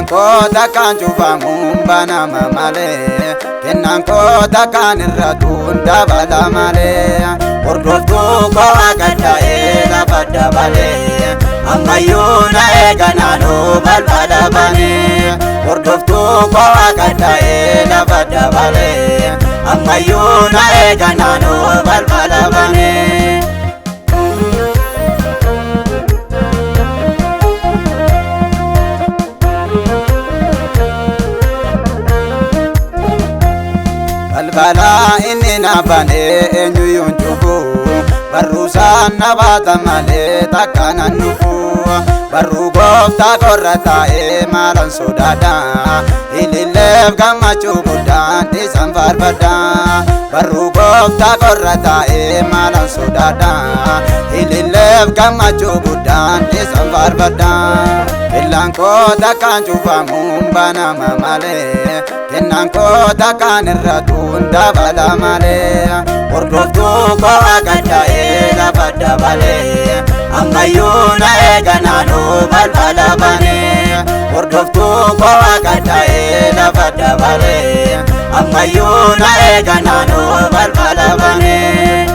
Killaankoo takkaan cufamuun banama malee, kennaan koo takkaan irratuun dabala malee. Hordoftuu koo akka lafa dabalee, ammayyuu na eega naannoo balbala banee. Hordoftuu koo akka lafa dabalee, ammayyuu na eega naannoo balbala banee. Balbala inni na banee eenyuyyuun cufu, barruusaan na baata malee takka nan dhufu. Barruu gooftaa korra taa'ee maalan sodaadha? Ililleef gammachuu guddaan isan faarfadha. Barruu gooftaa korra taa'ee maalan sodaadha? Ililleef gammachuu guddaan isan faarfadha. Killaan koo takkaan cufamuun banama malee, kennaan koo takkaan irratuun dabala malee. Hordoftuu koo akka lafa dabalee, ammayyuu na eega naannoo balbala banee. Hordoftuu koo akka lafa dabalee, ammayyuu na eega naannoo balbala banee.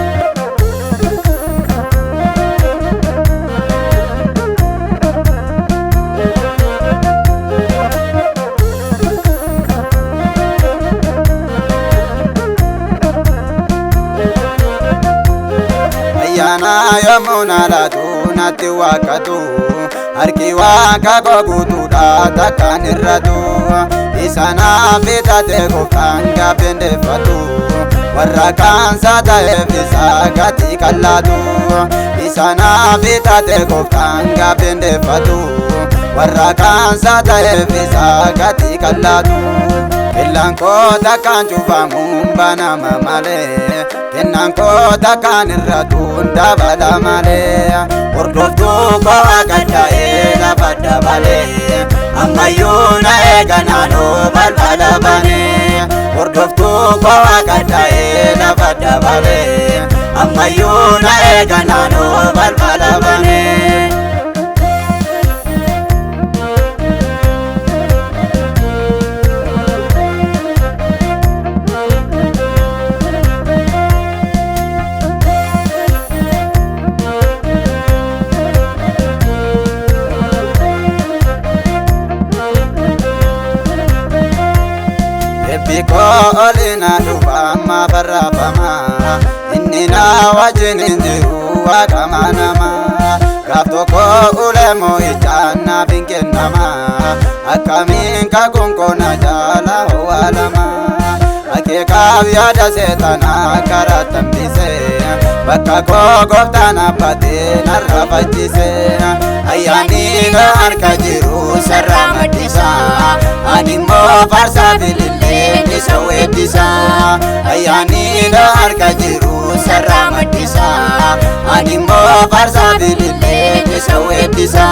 Ayyaana yommuu na laatu natti waaqatu, harki waaqa koo guutuudha takkaan irratu. Isa naaf bitate gooftaan gaafendeeffatu, warra kaansaa ta'eef isa gatii kallaatu. Isa naaf bitate gooftaan gaafendeeffatu, warra kaansaa ta'eef isa gatii kallaatu. Killaan koo takkaan cufamuun banama malee, kennaan koo takkaan irratuun dabala malee. Hordoftuu koo akka lafa dabalee, ammayyuu na eega naannoo balbala banee. Hordoftuu koo akka lafa dabalee, ammayyuu na eega naannoo balbala banee. Eebbi koo olina dhufa amma barraafama, inni na wajjin hin jiru waaqama nama. Gaaf tokko ulee moo'ichaan naaf hin kennama, akkamiin kakuun koo na jaala owwaalama? Akeekaaf yaada seexanaa karaa tambise, bakka koo gooftaan abbatee narra faccise. Ayyaanni na harka jiru sarara maddisa, ani immoo faarsaa filillee isa weeddisa. Ayyaanni na harka jiru sarara maddisa, ani immoo faarsaa filillee isa weeddisa.